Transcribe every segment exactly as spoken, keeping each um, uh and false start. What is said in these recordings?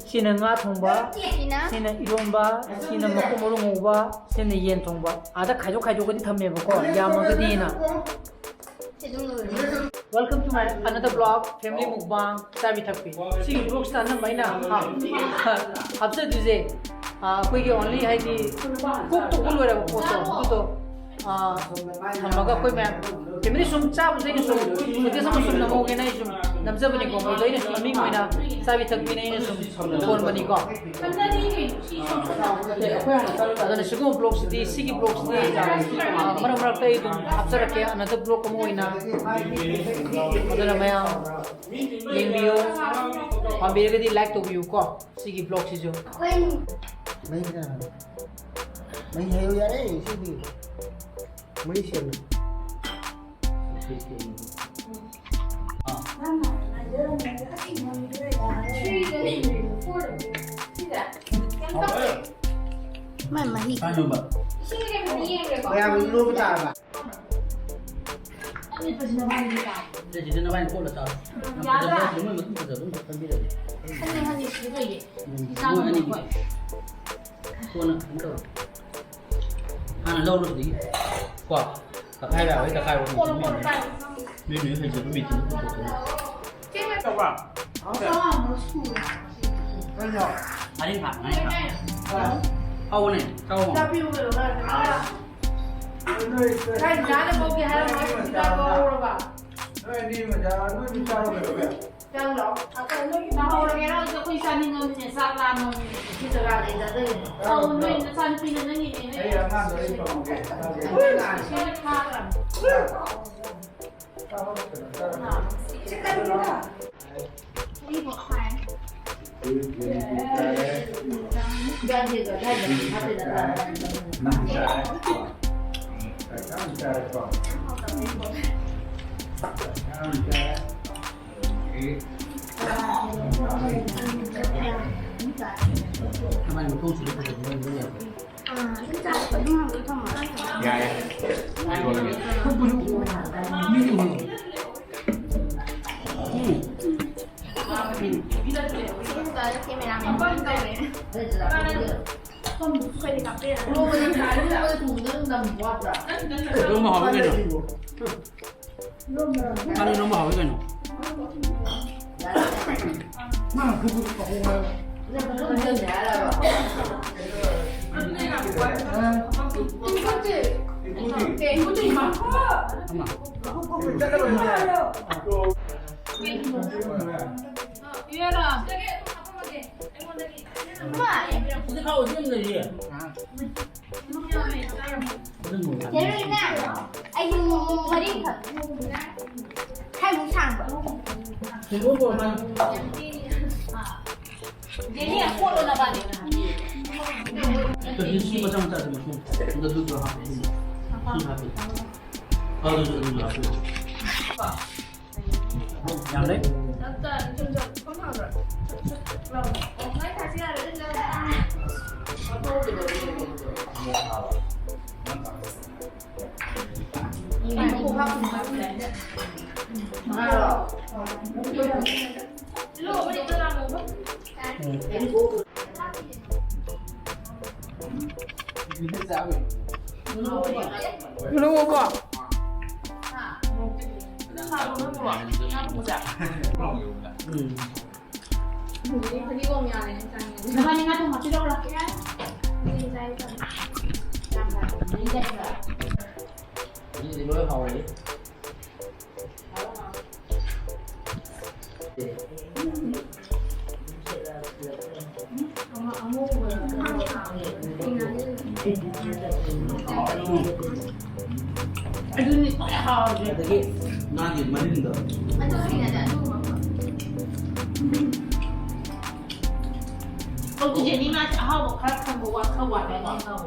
ꯁꯤꯅ ꯉꯥ ꯊꯣꯡꯕ, ꯁꯤꯅ ꯏꯔꯣꯝꯕ, ꯁꯤꯅ ꯃꯀꯨ ꯃꯔꯨ ꯉꯧꯕ, ꯁꯤꯅ ꯌꯦꯟ ꯊꯣꯡꯕ꯫ ꯑꯥꯗ ꯈꯥꯏꯗꯣꯛ ꯈꯥꯏꯗꯣꯛꯀꯗꯤ ꯊꯝꯃꯦꯕꯀꯣ, ꯌꯥꯝꯃꯒꯗꯤꯅ꯫ Welcome to my another vlog, family mukbang, ꯆꯥꯕꯤ ꯊꯛꯄꯤ꯫ ꯁꯤꯒꯤ vlogꯁꯤꯗ ꯑꯅꯝꯕ ꯑꯩꯅ, ꯍꯥ, ꯍꯥꯞꯆꯗꯣꯏꯁꯦ, ꯑꯥ, ꯑꯩꯈꯣꯏꯒꯤ only ꯍꯥꯏꯗꯤ ꯀꯣꯛ ꯇꯣꯛꯄ ꯂꯣꯏꯔꯕ ꯄꯣꯠꯇꯣ ꯑꯗꯨꯗꯣ, ꯑꯥ, ꯊꯝꯃꯒ ꯑꯩꯈꯣꯏ ꯃꯌꯥꯝ family ꯁꯨꯝ ꯆꯥꯕꯁꯦ ꯑꯩꯅ ꯁꯨꯝ footage ꯑꯃ ꯁꯨꯝ ꯅꯝꯍꯧꯒꯦꯅ ꯑꯩ ꯁꯨꯝ ꯅꯝꯖꯕꯅꯤꯀꯣ꯫ ꯃꯣꯏꯗꯣ ꯑꯩꯅ ꯁꯨꯝ ꯃꯃꯤꯡ ꯑꯣꯏꯅ ꯆꯥꯕꯤ ꯊꯛꯄꯤꯅ ꯑꯩꯅ ꯁꯨꯝ ꯊꯣꯟꯕꯅꯤꯀꯣ꯫ ꯑꯗꯨꯅ ꯁꯤꯒꯨꯝꯕ vlogꯁꯤꯗꯤ, ꯁꯤꯒꯤ vlogꯁꯤꯗꯤ, ꯑꯥ, ꯃꯔꯛ ꯃꯔꯛꯇ ꯑꯩ ꯑꯗꯨꯝ ꯍꯥꯞꯆꯔꯛꯀꯦ, another vlog ꯑꯃ ꯑꯣꯏꯅ꯫ ꯑꯗꯨꯅ ꯃꯌꯥꯝ ꯌꯦꯡꯕꯤꯌꯨ, ꯄꯥꯝꯕꯤꯔꯒꯗꯤ like ꯇꯧꯕꯤꯌꯨꯀꯣ ꯁꯤꯒꯤ vlogꯁꯤꯁꯨ꯫ ꯃꯩ ꯀꯅꯥꯅꯣ? ꯃꯩ ꯍꯥꯏꯌꯨ ꯌꯥꯔꯦ, ꯁꯤꯗꯤ꯫ ꯃꯩ ꯁꯦꯝꯃꯦ꯫ ꯃꯥꯏ ꯃꯍꯤ꯫ ꯀꯥꯏꯅꯣꯕ? ꯃꯌꯥꯝ ꯏꯔꯣꯕ ꯇꯥꯔꯕ? ꯁꯤꯁꯤꯗꯤ ꯅꯕꯥꯅꯤ ꯀꯣꯠꯂ ꯆꯥꯔꯣ꯫ ꯌꯥꯝ ꯐꯖꯕ ꯌꯥꯗ꯭ꯔꯥ? ꯌꯥꯎꯗ꯭ꯔꯦ, ꯃꯣꯏ ꯃꯇꯨꯡ ꯐꯖꯕ ꯑꯝꯇ ꯈꯟꯕꯤꯔꯒꯦ꯫ ꯈꯟꯅꯤ, ꯈꯟꯅꯤ, ꯁꯤꯗ ꯂꯩꯌꯦ꯫ ꯎꯝ, ꯁꯤ ꯆꯥꯕ ꯃꯣꯏ ꯑꯅꯤꯒꯤ꯫ ꯂꯣꯏꯔꯦ꯫ ꯀꯣꯟꯅ ꯀꯩꯅꯣ ꯇꯧꯔꯣ꯫ ꯍꯥꯟꯅ ꯂꯧꯔꯣ ꯁꯤꯗꯒꯤ꯫ ꯀꯣ? ꯇꯛꯈꯥꯏꯕ ꯌꯥꯕꯩ ꯇꯛꯈꯥꯏꯔꯣ꯫ ꯀꯣꯠꯂꯣ, ꯀꯣꯠꯂꯣ, ꯀꯥꯏ? ꯅꯣꯏ ꯅꯣꯏ ꯍꯩꯖꯕ ꯃꯦꯆꯤꯟꯗ ꯄꯨꯊꯣꯛꯇꯣꯏꯅꯦ꯫ ꯆꯦꯡ ꯇꯧꯕ꯭ꯔꯥ? ꯉꯥꯔꯤ ꯊꯥꯛ, ꯉꯥꯔꯤ ꯊꯥꯛ꯫ ꯍꯥꯎꯕꯅꯦ, ꯆꯥꯎ ꯍꯥꯎꯕꯅꯦ꯫ ꯀꯥꯏ ꯆꯥꯅ ꯀꯧꯒꯦ ꯍꯥꯏꯔꯝꯃꯣ, ꯁꯤꯗ ꯀꯧꯔꯕ? ꯅꯣꯏ ꯑꯅꯤ ꯃꯆꯥ, ꯅꯣꯏ ꯑꯅꯤ ꯆꯥꯔꯣ ꯀꯩꯗꯧꯔꯒꯦ? ꯆꯪꯂꯣ꯫ ꯑꯩꯈꯣꯏ ꯅꯣꯏꯒꯤ ꯇꯥꯍꯧꯔꯒꯦꯔꯥ? ꯑꯩꯈꯣꯏ ꯆꯥꯅꯤꯡꯉꯕꯅꯤꯅ, ꯆꯥꯛ ꯂꯥꯝꯃꯕꯅꯤꯅ꯫ ꯁꯤ ꯖꯒꯥꯗ ꯑꯩ ꯆꯥꯖꯒꯦ꯫ ꯑꯧ, ꯅꯣꯏ ꯅꯆꯥꯅꯨꯄꯤꯅ ꯅꯪꯒꯤꯅꯦ, ꯅꯣꯏ ꯑꯩ ꯑꯉꯥꯡꯗꯣ ꯑꯩ ꯄꯥꯝꯒꯦ꯫ ꯆꯥꯒꯦ꯫ ꯁꯤ ꯊꯥꯈ꯭ꯔꯕꯅꯤ꯫ ꯆꯥꯕ ꯀꯩꯅꯣ ꯆꯥꯔꯣ꯫ ꯑꯥ꯫ ꯁꯤ ꯀꯩꯅꯣ? ꯌꯥꯏ꯫ ꯃꯤꯗꯤ ꯎꯍꯜꯂꯣ꯫ ꯏꯔꯣꯝꯕꯗ ꯊꯣꯡꯕꯗ ꯑꯗꯨꯝ ꯅꯝ ꯋꯥꯠꯄ꯭ꯔꯥ? ꯏꯔꯣꯝꯕ ꯍꯥꯎꯋꯤ ꯀꯩꯅꯣ꯫ ꯉꯥꯅꯨ ꯏꯔꯣꯝꯕ ꯍꯥꯎꯋꯤ ꯀꯩꯅꯣ꯫ ꯑꯃ꯫ ꯍꯧꯖꯤꯛ ꯈꯥꯎ ꯑꯁꯤ ꯑꯃ ꯂꯩꯔꯤꯌꯦ꯫ ꯆꯦꯔꯨꯅ ꯑꯩꯁꯨ ꯃꯔꯤꯈꯛ ꯈꯔꯃꯨꯛ ꯁꯥꯡꯕ꯫ ꯁꯦꯡꯗꯣꯛꯄ ꯑꯃ꯫ ꯖꯦꯅꯤ, ꯀꯣꯠꯂꯣ ꯅꯕꯥꯅꯤ꯫ ꯑꯗꯨ ꯁꯤ ꯃꯆꯥ ꯃꯆꯥꯁꯦ ꯃꯁꯤꯡ꯫ ꯑꯗꯨ ꯑꯗꯨꯁꯨ ꯍꯥꯞꯄꯦ꯫ ꯁꯤ ꯍꯥꯞꯄꯦ꯫ ꯑꯗꯨꯁꯨ ꯑꯗꯨꯁꯨ ꯍꯥꯞꯄꯦ꯫ ꯌꯥꯝ ꯂꯩ꯫ ꯂꯨꯕꯣ꯫ ꯎꯝ꯫ ꯅꯕꯥꯅꯤ ꯉꯥ ꯊꯣꯡ ꯍꯥꯞꯄꯤꯔꯛꯎꯔꯥ? ꯃꯤꯗꯤ ꯂꯣꯏ ꯍꯥꯎꯔꯦ꯫ ꯑꯗꯨꯅꯤ ꯈ꯭ꯋꯥꯏ ꯍꯥꯎꯔꯤꯁꯦ꯫ ꯑꯗꯒꯤ ꯉꯥꯒꯤ ꯃꯔꯤꯟꯗꯣ꯫ ꯑꯗꯨ ꯍꯩꯅꯗꯦ, ꯑꯗꯨꯒꯨꯝꯕ ꯑꯃ꯫ ꯍꯧꯖꯤꯛ ꯖꯦꯅꯤ ꯃꯥꯁꯦ ꯑꯍꯥꯎꯕ ꯈꯔ ꯈꯪꯕ ꯋꯥ-, ꯈꯔ ꯋꯥꯠꯂꯦ꯫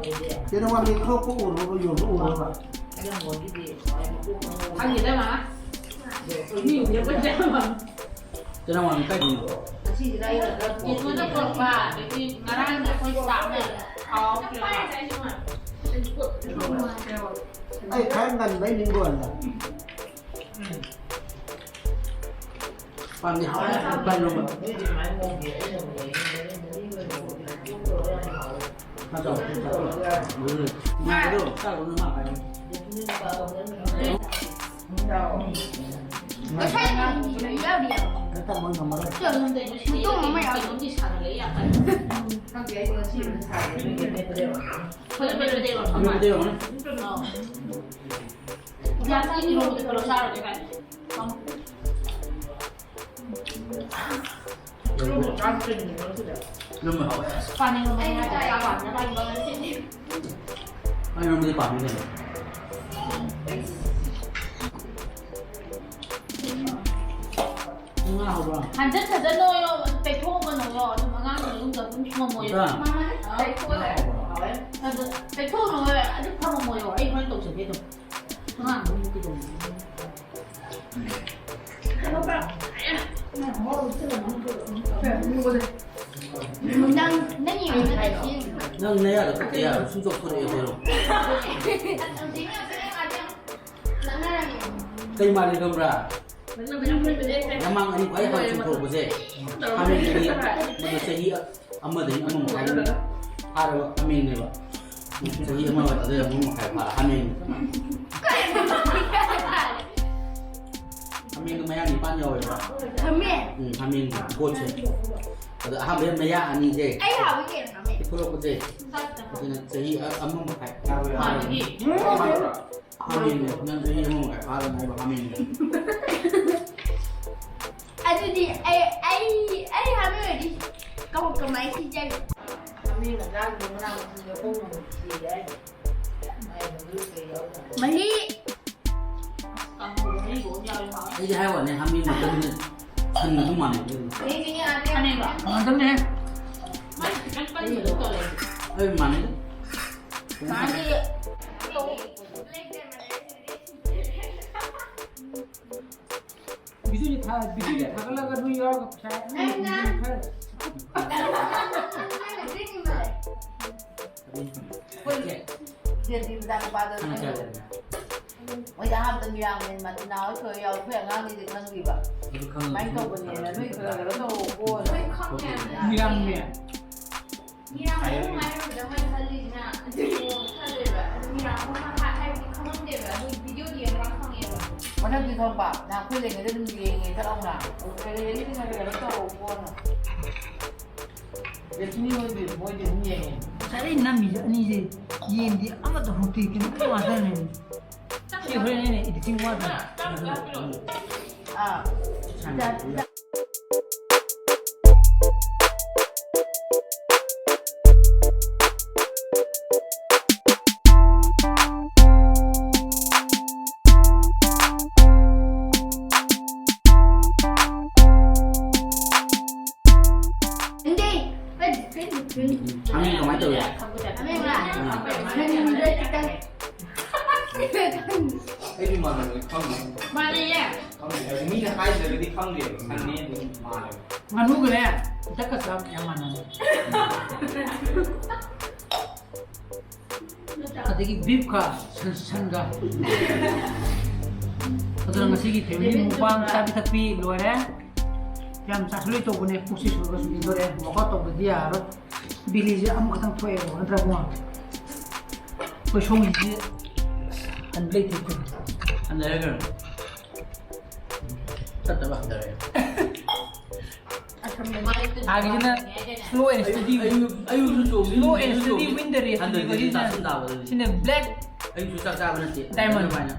ꯀꯩꯅꯣ ꯋꯥꯠꯂꯤ, ꯊꯣꯛꯄ ꯎꯔꯕ, ꯌꯣꯟꯕ ꯎꯔꯕ? ꯈꯪꯗꯦꯗ, ꯃꯥ꯫ ꯃꯤ ꯎꯔꯕ ꯆꯥꯕ꯫ ꯆꯦꯅꯥꯎ ꯋꯥꯡ ꯀꯥꯏꯗꯩꯅꯣ? ꯌꯦꯟꯊꯣꯛꯇ ꯄꯨꯔꯛꯄ, ꯑꯗꯒꯤ ꯉꯔꯥꯡ ꯑꯩꯈꯣꯏ staff ꯅ ꯊꯥꯎ ꯄꯤꯔꯛꯄ꯫ ꯑꯩ ꯈꯔ ꯉꯟꯕꯩ ꯅꯤꯡꯕ ꯋꯥꯅꯤꯗ꯫ ꯄꯥꯝꯗꯤ ꯍꯥꯎꯅ ꯄꯥꯏꯔꯣꯕ꯫ ꯉꯁꯥꯏꯒꯤ ꯌꯥꯎꯔꯤꯌꯦ꯫ ꯃꯇꯣꯡ ꯑꯃ ꯌꯥꯎꯔꯤ꯫ ꯈꯪꯗꯦ, ꯑꯩꯗꯤ ꯉꯁꯤ ꯑꯗꯨꯝ ꯁꯥꯒꯦ꯫ ꯐꯖ ꯐꯖꯕꯗꯤ ꯌꯥꯝ ꯐꯪꯉꯦ꯫ ꯑꯃꯗꯤ ꯌꯦꯡꯉꯨꯅꯦ꯫ ꯑꯧ꯫ ꯒ꯭ꯌꯥꯁꯀꯤ ꯏꯔꯣꯟꯕꯗꯣ ꯄꯨꯂꯞ ꯆꯥꯔꯒꯦ ꯀꯥꯏꯅ꯫ ꯏꯔꯣꯟꯕ ꯍꯥꯎꯋꯦ꯫ ꯄꯥꯅꯤꯡꯕ ꯃꯔꯨ ꯉꯥꯛꯇ ꯆꯥꯕ ꯉꯥꯛꯇ ꯉꯥꯏꯕ ꯉꯁꯤꯗꯤ꯫ ꯑꯩ ꯏꯔꯣꯟꯕꯗꯤ ꯄꯥꯝꯃꯤ ꯀꯩꯅꯣ꯫ ꯉꯥ ꯍꯥꯎꯕ꯭ꯔꯣ? ꯍꯟꯖꯟ ꯍꯟꯖꯟ ꯅꯣꯏꯌꯣ, ꯇꯩꯊꯣꯛꯑꯒ ꯅꯣꯏꯌꯣ, ꯑꯗꯨꯝ ꯑꯉꯥꯡꯁꯤꯡ ꯌꯨꯝꯗ ꯑꯗꯨꯝ ꯊꯝꯃꯝꯃꯣꯏꯌꯣ꯫ ꯏꯆꯥ꯫ ꯃꯥꯃꯥꯅ ꯇꯩꯊꯣꯛꯑꯣ꯫ ꯍꯥꯎꯕ꯭ꯔꯣ? ꯑꯗꯨ ꯇꯩꯊꯣꯛꯑ ꯅꯣꯏꯌꯣ, ꯑꯗꯨꯝ ꯊꯝꯃꯝꯃꯣꯏꯌꯣ, ꯑꯩ ꯍꯣꯔꯦꯟ ꯇꯧꯖꯒꯦ ꯑꯗꯨꯝ꯫ ꯑꯉꯥꯡ ꯑꯗꯨꯝ ꯀꯩꯗꯧꯅꯤ? ꯅꯪ, ꯅꯪ ꯌꯦꯡꯉꯣ, ꯅꯪ ꯌꯦꯡꯉꯣ꯫ ꯅꯪ ꯅꯌꯥꯗ ꯀꯛꯄ ꯌꯥꯔꯣꯏ, ꯁꯨꯝ ꯆꯣꯛꯊꯣꯔꯛꯑꯦ ꯑꯩꯈꯣꯏꯔꯣꯝ꯫ ꯀꯩ ꯃꯥꯜꯂꯤ ꯈꯪꯕ꯭ꯔꯥ? ꯅꯃꯥꯡ ꯑꯅꯤ ꯈ꯭ꯋꯥꯏ ꯍꯥꯟꯅ ꯆꯨꯝꯊꯣꯔꯛꯄꯁꯦ, ꯍꯥꯃꯦꯡꯗꯒꯤ ꯃꯗꯨ ꯆꯍꯤ ꯑꯃꯗꯒꯤ ꯑꯃ ꯃꯈꯥꯏ ꯐꯥꯔꯕ ꯍꯥꯃꯦꯡꯅꯦꯕ꯫ ꯆꯍꯤ ꯑꯃ ꯑꯗꯩ ꯑꯃ ꯃꯈꯥꯏ ꯐꯥꯔ ꯍꯥꯃꯦꯡ꯫ ꯍꯥꯃꯦꯡꯗꯣ ꯃꯌꯥ ꯅꯤꯄꯥꯟ ꯌꯥꯎꯋꯦꯕ꯫ ꯍꯥꯃꯦꯡ? ꯎꯝ, ꯍꯥꯃꯦꯡ ꯄꯣꯠꯁꯦ꯫ ꯑꯗꯣ ꯑꯍꯥꯟꯕ ꯃꯌꯥ ꯑꯅꯤꯁꯦ ꯑꯩ ꯍꯥꯎꯏ ꯀꯩꯅꯣ ꯍꯥꯃꯦꯡ꯫ ꯊꯣꯛꯂꯛꯄꯁꯦ꯫ ꯑꯗꯨꯅ ꯆꯍꯤ ꯑ-, ꯑꯃ ꯃꯈꯥꯏ ꯐꯥꯔꯕ ꯍꯥꯃꯦꯡ꯫ ꯍꯥꯃꯦꯡꯅꯦ, ꯅꯪ ꯆꯍꯤ ꯑꯃ ꯃꯈꯥꯏ ꯐꯥꯔꯕ ꯍꯥꯏꯕ ꯍꯥꯃꯦꯡꯅꯦ꯫ ꯑꯗꯨꯗꯤ ꯑꯩ, ꯑꯩ, ꯑꯩ ꯍꯥꯃꯦꯡ ꯑꯣꯏꯔꯗꯤ ꯀꯃ-, ꯀꯃꯥꯏ ꯄꯤꯖꯒꯦ? ꯍꯥꯃꯦꯡ ꯃꯆꯥꯗꯨꯗ ꯃꯅꯥ ꯃꯁꯤꯡꯗꯣ ꯍꯣꯡꯅ ꯊꯤꯒꯦ ꯍꯥꯏꯅꯤ꯫ ꯃꯍꯤ꯫ ꯑꯩꯗꯤ ꯍꯥꯏ ꯋꯥꯅꯦ, ꯍꯥꯃꯦꯡ ꯃꯇꯝꯗ ꯁꯟꯒ ꯑꯗꯨꯝ ꯃꯥꯟꯅꯩ꯫ ꯃꯍꯤꯁꯤꯅꯦ ꯍꯥꯃꯦꯡ꯫ ꯃꯥꯟꯅꯗꯕꯅꯦ꯫ ꯃꯥꯏ ꯈꯤꯇꯪ ꯀꯟꯕꯗꯧ ꯇꯧꯋꯦ꯫ ꯑꯩ ꯃꯥꯟꯅꯩ꯫ ꯃꯥꯗꯤ ꯕꯤꯖꯨꯅꯤ ꯊꯥ-, ꯕꯤꯖꯨꯅꯤ ꯊꯥꯒꯠꯂꯒ ꯅꯣꯏ ꯌꯥꯎꯔꯒ ꯄꯩꯁꯥ ꯈꯔ꯫ ꯗꯦꯜꯂꯤ ꯃꯆꯥꯅꯨꯄꯥꯗꯣ ꯃꯣꯏꯗ ꯑꯍꯥꯟꯕꯗ ꯃꯤꯔꯥꯡ ꯃꯆꯤꯟ ꯃꯅꯥꯎ ꯍꯣꯏ ꯌꯥꯎ-, ꯑꯩꯈꯣꯏ ꯑꯉꯥꯡꯒꯤꯗꯤ ꯈꯪꯗ꯭ꯔꯤꯕ꯫ ꯑꯗꯨ ꯈꯪꯉꯦ꯫ ꯀꯃꯥꯏꯅ ꯇꯧꯕꯅꯦꯅ ꯅꯣꯏ ꯈꯔ ꯈꯔ ꯇꯧꯔꯛꯑꯣ꯫ ꯂꯣꯏ ꯈꯪꯉꯦ꯫ ꯃꯤꯔꯥꯡꯅꯦ꯫ ꯃꯤꯔꯥꯡ ꯑꯍꯨꯝ ꯍꯥꯏꯔꯨꯕꯗ ꯃꯣꯏ ꯈꯜꯂꯤꯁꯤꯅ ꯑꯗꯨ ꯈꯜꯂꯦꯕ꯫ ꯑꯗꯨ ꯃꯤꯔꯥꯡ ꯑꯍꯨꯝ ꯍꯥꯏ-, ꯍꯥꯏꯕꯗꯤ ꯈꯪꯉꯝꯗꯦꯕ꯫ ꯑꯗꯨ ꯚꯤꯗꯤꯑꯣꯗꯤ ꯌꯦꯡꯉꯀꯥꯟꯗ ꯈꯪꯉꯦꯕ꯫ ꯃꯊꯪꯗꯤ ꯈꯪꯕ, ꯅꯍꯥꯟ ꯑꯩꯈꯣꯏ ꯂꯩꯉꯩꯗ ꯑꯗꯨꯝ ꯌꯦꯡꯉꯦ ꯆꯠꯂꯧꯅ꯫ ꯀꯩꯅꯣ ꯇꯧꯔꯛꯑꯣꯅ꯫ ꯔꯦꯁꯃꯤ ꯍꯣꯏꯗꯤ ꯃꯣꯏꯗꯤ ꯑꯗꯨꯝ ꯌꯦꯡꯉꯦ꯫ ꯉꯁꯥꯏꯗꯩ ꯅꯝꯃꯤꯁꯦ ꯑꯅꯤꯁꯦ ꯌꯦꯟꯗꯤ ꯑꯃꯠꯇ ꯍꯧꯇꯦ, ꯀꯩꯅꯣꯝꯇ ꯉꯥꯛꯇꯅꯦ꯫ ꯁꯤ ꯍꯣꯔꯦꯟ ꯑꯩꯅ editing ꯋꯥꯠꯇꯅ꯫ ꯑꯥ꯫ ꯈꯪꯉꯤ ꯀꯃꯥꯏꯅ ꯇꯧꯏ? ꯈꯪꯉꯤꯕ? ꯎꯝ꯫ ꯈꯪꯗ꯭ꯔꯦ ꯈꯤꯇꯪ꯫ ꯑꯩꯁꯨ ꯃꯥꯟꯅꯕꯅꯤ ꯈꯪꯗꯦ꯫ ꯃꯥꯟꯅꯩꯌꯦ꯫ ꯈꯪꯗꯦ꯫ ꯍꯥꯏꯗꯤ ꯃꯤꯅ ꯍꯥꯏꯗ꯭ꯔꯒꯗꯤ ꯈꯪꯗꯦꯕ꯫ ꯈꯪꯉꯦ ꯑꯗꯨꯝ ꯃꯥꯜꯂꯦꯕ꯫ ꯉꯥꯅꯨꯒꯅꯦ ꯏꯊꯛꯀ ꯆꯥꯕ ꯌꯥꯝ ꯃꯥꯟꯅꯕ꯫ ꯑꯗꯒꯤ beefꯀ ꯁꯟ-, ꯁꯟꯒ꯫ ꯑꯗꯨꯅ ꯉꯁꯤꯒꯤ family ꯃꯨꯛꯕꯥꯡ ꯆꯥꯕꯤ ꯊꯛꯄꯤ ꯂꯣꯏꯔꯦ꯫ ꯌꯥꯝ ꯆꯥꯁꯤꯜꯂꯣꯏ ꯇꯧꯕꯅꯦ, ꯄꯨꯛꯁꯤ ꯁꯨꯔꯒꯁꯨ ꯏꯟꯗꯣꯔꯦ꯫ Workout ꯇꯧꯗꯗꯤ ꯌꯥꯔꯔꯣꯏ꯫ ꯕꯤꯂꯤꯁꯦ ꯑꯃꯈꯛꯇꯪ ꯊꯣꯛꯑꯦꯕ, ꯅꯠꯇ꯭ꯔ ꯏꯕꯨꯡꯉꯣ? ꯑꯩꯈꯣꯏ ꯁꯣꯝꯒꯤꯁꯤ ꯍꯟꯕ ꯂꯩꯇꯦ ꯑꯩꯈꯣꯏ꯫ ꯍꯟꯊꯔꯦ ꯀꯩꯅꯣ꯫ ꯆꯠꯇꯕ ꯍꯟꯊꯔꯦ꯫ ꯑꯥꯒꯤꯁꯤꯅ slow and steady, ꯑꯌꯨꯛ-, ꯑꯌꯨꯛꯁꯨ ꯆꯣꯡꯉꯤ, slow and ꯅꯨꯡꯊꯤꯜꯁꯨ steady ꯆꯣꯡꯉꯤ꯫ Win the race ꯍꯟꯊꯔꯦ, ꯇꯥꯁꯟ ꯇꯥꯕ ꯑꯗꯨꯗꯤ꯫ ꯁꯤꯅ black ꯑꯌꯨꯛꯁꯨ ꯆꯥꯛ ꯆꯥꯕ ꯅꯠꯇꯦ꯫ Diamond꯫ ꯑꯗꯨꯃꯥꯏꯅ꯫